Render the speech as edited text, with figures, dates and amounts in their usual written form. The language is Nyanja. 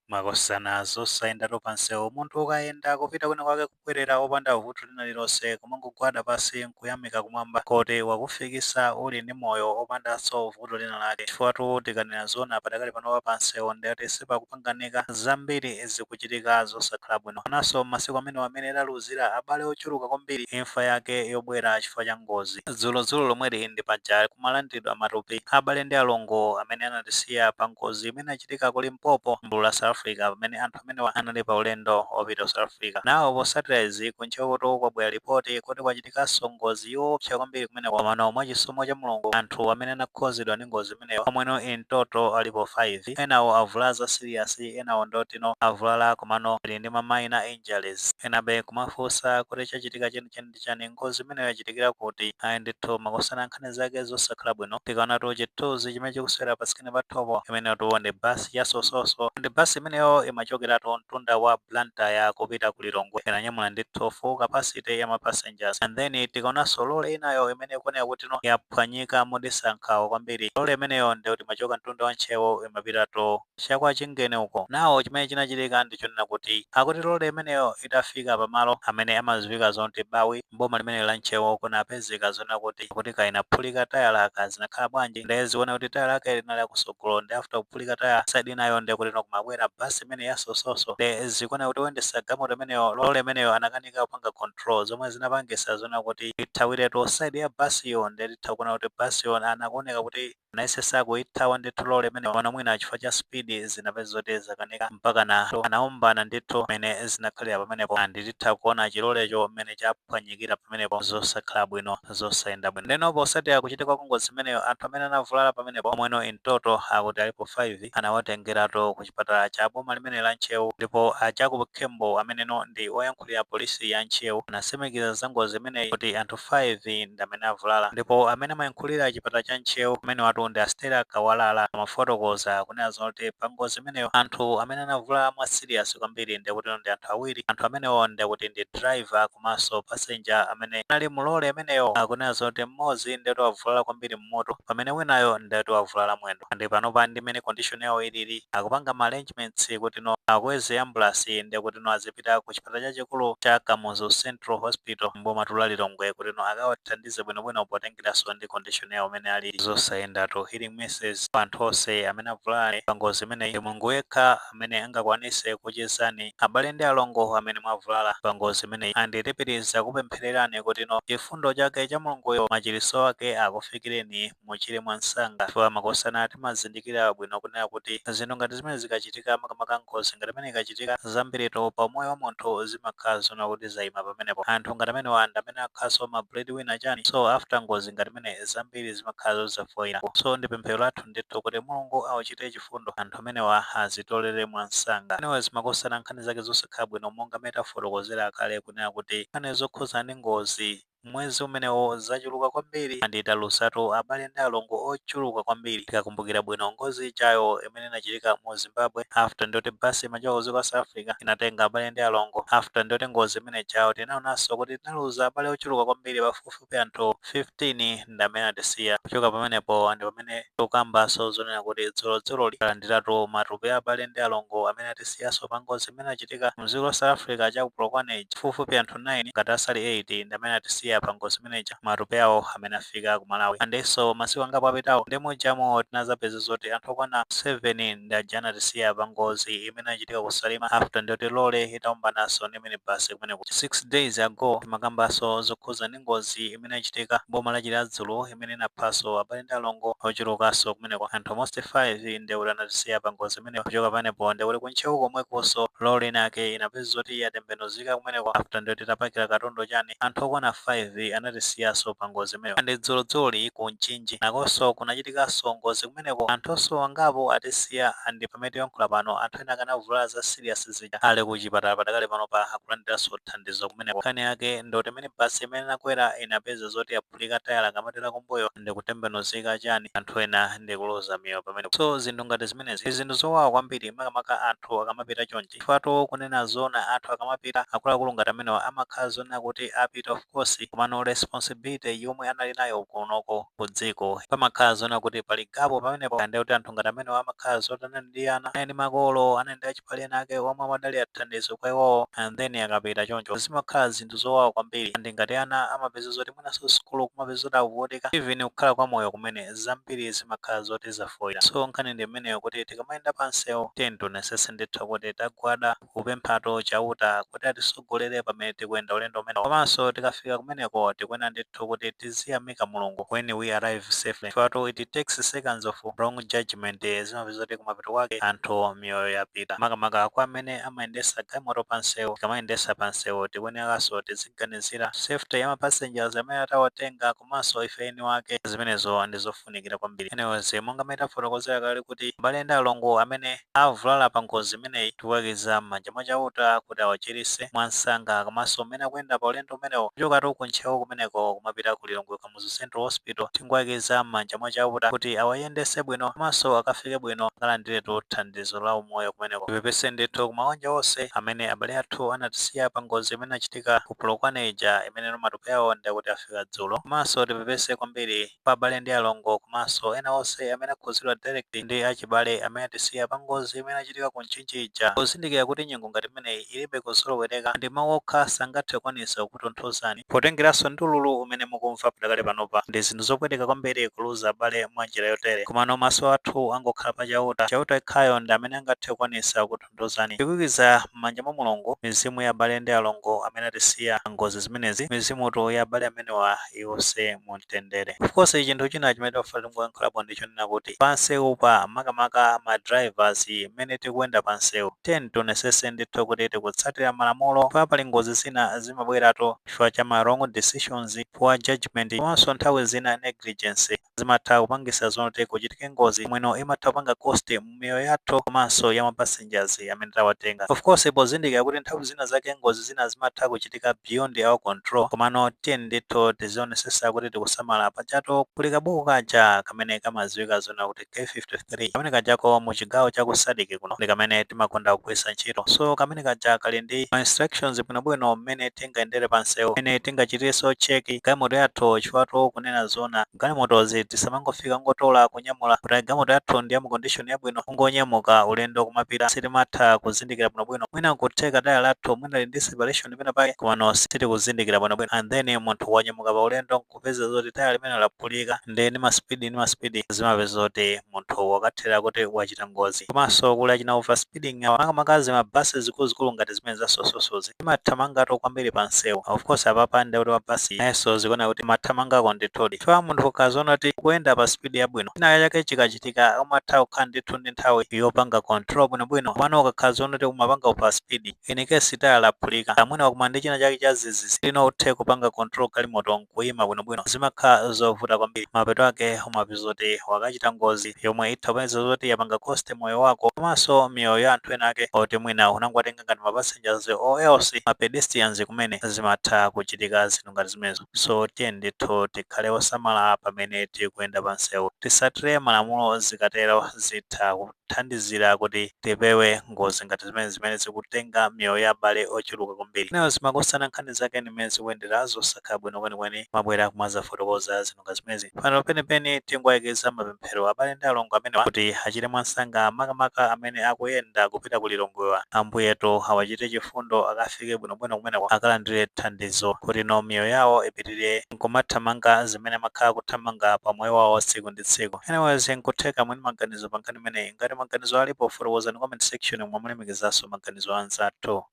Makosana, zosayendatu pansewu. Munthu ukayenda kupita kwina kwake, kubwerera opanda vuto lina lilonse, kumangogwada pasi nkuyamika kumwamba kuti wakufikisa uli ndi moyo opandanso vuto lina lake. Chifukwa tikanena zona, padakali panopa pansewu ndiyati sipakupanganika, zambiri zikuchitika zosakhala bwino. Komanso masiku amene taluzira abale ochuluka kwambiri, imfa yake yobwera chifukwa cha ngozi. Dzulodzulo lomweli ndi paja kumalandidwa matupi abale ndi alongo amene anatisiya pa ngozi imene achitika ku Limpopo, mbulu la South Africa, pamene anthu amenewa anali pa ulendo opita ku South Africa. Nawo posatira izi, ku Ntcheu kwabwera ripoti kuti kwachitikanso ngozi yoopsa kwambiri kumene. Komano mwachisomo cha Mulungu, anthu amene anakhuzidwa ndi ngozi imeneyo omweno in total alipo 5. Enawo avulaza serious, enawo ndotino avulala komano ali ndi ma minor injuries. Enabe kumafunsa kuti chachitika chenicheni ndi chani, ngozi imeneyo yachitikira kuti? Ayi ndithu, makosana, nkhani zake zosakhala bwino. Tikaonatu chithunzi chimene chikusewera pa screen pathopo, imeneyo ndi basi ya Sososo. Ndi basi imeneyo imachokeratu mtunda wa Blantyre kupita ku Lilongwe, inanyamula ndithu full capacity ya ma passengers. And then tikaonanso lole inayo imene ikuoneka kuti no yaphwanyika modetsa nkhawa kwambiri. Lole imeneyo ndikuti imachoka mtunda wa Ntcheu, imapitatu chakwa Chingeni uko. Nawo chimene chinachitika ndichonena kuti akuti lole imeneyo itafika pamalo amene amadziwika zonti Bawi, mboma limene la Ntcheu, kunapezeka zona kuti kainaphulika tayala kazinakhala bwanji. Ndiziona kuti tayala lake linali akusogolo, ndi after kuphulika taya side inayo, ndikuti no kumabwera basi imene ya Sososo. Ndi zikuona kuti oyendesa galimoto imeneyo, lole imeneyo, anakanika kupanga control, zomwe zinapangisa zona kuti ithawiretu side ya basiyo. Ndi titha kuona kuti basiyo anakuoneka kuti anayesesa kuithawa ndithu lole imeneyo, pano mwina chifukwa cha speed zinapeza zoti zakanika, mpaka na anaombana ndithu mmene zinakhalira pamenepo. Andititha kuona chilolecho mmene chaphwanyikira pamenepo. Zosakhala bwino, zosayenda bwino. Ndeno posatira kuchitika kwa ngozi imeneyo, anthu amene anavulala pamenepo omweno in total akuti alipo 5, anawatengeratu ku chipatala cha boma limene la Ntcheu. Ndipo a Jacob Kembo, ameneno ndi oyankhulira polisi ya Ntcheu, anatsimikiza za ngozi imeneyi kuti anthu 5 ndi amene avulala. Ndipo amene amayankhulira chipatala cha Ntcheu amene watu ndi Astera Kawalala, amafotokoza kunena zoti pa ngozi imeneyo anthu amene anavulala mwa serious kwambiri ndikuti ndi anthu awiri. Anthu amenewo ndikuti ndi driver komanso passenger amene anali mulole ameneyo. Akunena zoti mmodzi ndikuti wavulala kwambiri mmutu, pamene winayo ndikuti wavulala mwendo. Ndi panopa ndi mmene condition yawo ilili, akupanga ma arrangements kuti no akweze ambulance, ndikuti no azipita ku chipatala chachikulu cha Kamuzu Central Hospital mboma la Lilongwe, kuti no akawathandize bwinobwino potengeranso ndi condition yawo imene ali. Zosayendatu. Healing message pa anthu onse amene avulala pa ngozi imeneyi: ndi Mulungu yekha amene angakwanise kuchizani abale ndi alongo amene mwavulala pa ngozi imeneyi. Anditipitiriza kupemphererani kuti no chifundo chake cha Mulunguyo, machiriso ake akufikireni, muchire mwansanga. Chifukwa makosana, timazindikira bwino kunena kuti zinthu ngati zimene zikachitika, makamaka ngozi ngati imene ikachitika, zambirito pa moyo wa munthu zimakhala zona kuti zayima pamenepo. Anthu ngati amene wanda amene akhalanso ma breadwinner chani, so after ngozi ngati imene zambiri zimakhala zozafoira. So ndi pemphero lathu ndithu kuti Mulungu awachite chifundo anthu amenewa, azitolere mwansanga. Anyways, makosana, nkhani zake zosakhala bwino, monga metafotokozera kale kunena kuti nkhani zokhuza ndi ngozi mwezi umenewo zachuluka kwambiri, anditalusatu abale ndi alongo ochuluka kwambiri. Tikakumbukira bwino ngozi ichayo imene inachitika mu Zimbabwe, after ndoti basi imachoka kudziko la South Africa inatenga abale ndi alongo, after ndoti ngozi imene ichayo tinaonanso kuti tinaluza abale ochuluka kwambiri, pafupifupi anthu 15 ndi amene atisiya. Kuchoka pamenepo ndi pamene tikambanso zonena kuti dzulodzulo talandiratu matupi a abale ndi alongo amene atisiyanso pa ngozi imene inachitika mdziko la South Africa cha ku Polokwane. Pafupifupi anthu 9, ngati asali 8, ndi amene atisiya pa ngozi imeneja, matupi awo amene afika ku Malawi. Andenso masiku angapo apitawo ndi mujamo tinazapeza zoti anthu okwana 7 ndi aja anatisiya pa ngozi imene inachitika ku Salima, after ndoti lole itaumbananso ndi minibus kumeneko. 6 days ago timakambanso zokhuza ndi ngozi imene inachitika boma la Chiradzulu, imene inaphanso abale ndi alongo ochulukanso kumeneko, anthu almost 5 ndi kuti anatisiya pa ngozi imeneyo. Kuchoka panepo ndi kuti kuntcheu komwekonso lole inake inapeza zoti yatembenuzika kumeneko, after ndoti itapakira katundu chani, anthu okwana 5 anatisiyanso pa ngozi imeneyo. And dzulodzulo ku Mchinji nakonso kunachitikanso ngozi kumeneko, anthunso angapo atisiya. And pamene tiyankhula pano, anthu ena akanavulala za serious zija ali ku chipatala padakali pano pa akulandiranso thandizo kumeneko. Nkhani yake ndoti imene basi imene inakwera inapeza zoti yaphulika tayala kamatera kumbuyo ndi kutembenuzika chani, anthu ena ndi kuluza miyoyo pamenepo. So zinthu ngati zimenezi, zinthu zowawa kwambiri, makamaka anthu akamapita chonchi. Chifukwa kunena zona, anthu akamapita akuluakulu ngati amenewa amakhala zona kuti apita, of course. Malawi, komano responsibility yomwe anali nayo kunoko ku dziko, pamakhala zona kuti pali gap pamenepo. Ndi kuti anthu ngati amene amakhala zoti anali ndi ana, anali ndi makolo, anali ndi achibale ena ake omwe amadalira thandizo kwa iwowo, and then akapita choncho zimakhala zinthu zowawa kwambiri. And ngati ana amapeza zoti mwinanso sukulu kumapeza zoti akuvutika, even kukhala kwa moyo kumene, zambiri zimakhala zoti zafoira. So nkhani ndi imeneyo, kuti tikamayenda pansewu tionesese ndithu kuti tagwada kupemphato Chauta kuti atisogolere pamene tikuyenda ulendo umenewo. Komanso tikafika kumeneko, tikuyenera ndithu kuti tiziyamika Mulungu when we arrive safely. Chifukwa it takes seconds of wrong judgment, zimapeza kuti kumapeto kwake anthu miyoyo yapita, makamaka kwa amene amayendesa galimoto pansewu. Tikamayendesa pansewu, tikuyeneranso tiziganizira safety ya mapassengers amene atawatenga komanso ife eni wake. Zimenezo ndi zofunikira kwambiri. Anyways, monga mmene tafotokozera kale kuti abale ndi alongo amene avulala pa ngozi imeneyi, tikuwakiza m'manja mwa Chauta kuti awachiritse mwansanga. Komanso mmene akuyenda pa ulendo umenewo kuchokatu ku Ntcheu kumeneko kumapita ku Lilongwe Kamuzu Central Hospital, tingowakiza m'manja mwa Chauta kuti awayendese bwino komanso akafike bwino, akalandiretu thandizo la umoyo kumeneko. Tipepese ndithu kumawanja onse amene abale athu anatisiya pa ngozi imene achitika ku Polokwane ija, imene matupi awo ndakuti afika dzulo. Komanso tipepese kwambiri pa abale ndi alongo komanso ena onse amene akhuzidwa direct ndi achibale amene atisiya pa ngozi imene achitika ku Mchinji ija, pozindikira kuti nyengo ngati imeneyi ilibe kuzolowereka ndi mawu okha sangathe kukwanisa kukutonthozani, potengeranso ndi ululu umene mukumva padakale panopa. Ndi zinthu zopweteka kwambiri kuluza abale mwa njira yotere, komano maso athu angokhala pa Chauta. Chauta yekhayo ndi amene angathe kukwanisa kutonthozani. Tikuikiza m'manja mwa Mulungu mizimu ya abale ndi alongo amene atisiya ngozi zimenezi. Mizimutu ya abale amenewa iwuse mumtendere. Of course, chinthu china chimene tofa tingoyankhulapo ndichonena kuti pansewu pa, makamaka ma drivers, mmene tikuyenda pansewu, tiyeni tionesese ndithu kuti tikutsatira malamulo. Pa pali ngozi zina zimabweratu chifukwa cha ma wrong decisions, poor judgment, komanso nthawi zina negligence zimatha kupangisa zonoti kuchitike ngozi mwino imatha kupanga cost miyoyo yathu komanso ya mapassengers amene tawatenga. Of course, pozindikira kuti nthawi zina zake ngozi zina zimatha kuchitika beyond our control, komano tiyeni ndithu tizionesesa kuti tikusamala. Pachatu kuli kabuku kaja kamene kamadziwika zona kuti K53, kamene kajako mu chigawo cha ku SADC kuno ndi kamene timakonda kugwiritsa ntchito. So kamene kaja kali ndi ma instructions bwinobwino mmene tingayendere pansewu, mmene tingachitirenso check galimoto yathu. Chifukwa kunena zona, galimotozi tisamangofika ngotola kunyamula kuti galimoto yathu ndi ya mu condition yabwino, kungonyamuka ulendo kumapita. Sitimatha kuzindikira bwinobwino, mwina nkutheka taya lathu mwina lili ndi separation pena pake, komano sitikuzindikira bwinobwino, and then munthu wanyamuka pa ulendo nkupeza zoti taya limene laphulika, ndi ma speed ndi ma speed, zimapeza zoti munthu wakathera kuti wachita ngozi. Komanso kuli achina over speeding, makamaka mabasi zikuluzikulu ngati zimene zasososozi, imathamangatu kwambiri pa msewu. Of course, apapa ndi kuti mabasi nayenso zikuona kuti mathamangako ndithudi, chifukwa munthu ukaziona kuti kuyenda pa speed yabwino, china chake chikachitika umatha kukhala ndithu ndi nthawi yopanga control bwinobwino. Pano ukakhala zoona kuti umapanga pa speed, in case taya laphulika, amwene wakumana ndi china chake cha zizizi, lino uthe kupanga control galimoto nkuyima bwinobwino, zimakhala zovuta kwambiri. Mapeto ake umapeza kuti wakachita ngozi yomwe itha kupeza zoti yapanga cost moyo wako komanso miyoyo ya anthu ena ake oti mwina unangowatenga ngati ma passengers or else ma pedestrians kumene. Zimatha kuchitika zinthu ngati zimenezo. So tiye ndithu tikhale osamala pamene tikuyenda pa msewu, tisatire malamulo. Zikatero zitha kuthandizira kuti tipewe ngozi ngati zimene zimene zikutenga miyoyo ya abale ochuluka kwambiri. Nayo zimakosana nkhani zake ndimene zikuyendera zosakhala bwino kwenikweni, mabwera kumazafotokoza zinthu ngati zimenezi. Pano penipeni tingoyekeza mapemphero abale ndi alongo amenewa kuti achite mwansanga, makamaka amene akuyenda kupita ku Lilongwewa. Ambuyetu awachite chifundo, akafike bwinobwino kumeneko, akalandire thandizo kuti no miyoyo yawo ipitirire nkumathamanga zimene amakhala kuthamanga pa moyo wawo tsiku ndi tsiku. Anyways, nkutheka mwini maganizo pa nkhani imeneyi. Ngati maganizo alipo, fotokozani comment section, mwe mulemekezanso maganizo anzathu.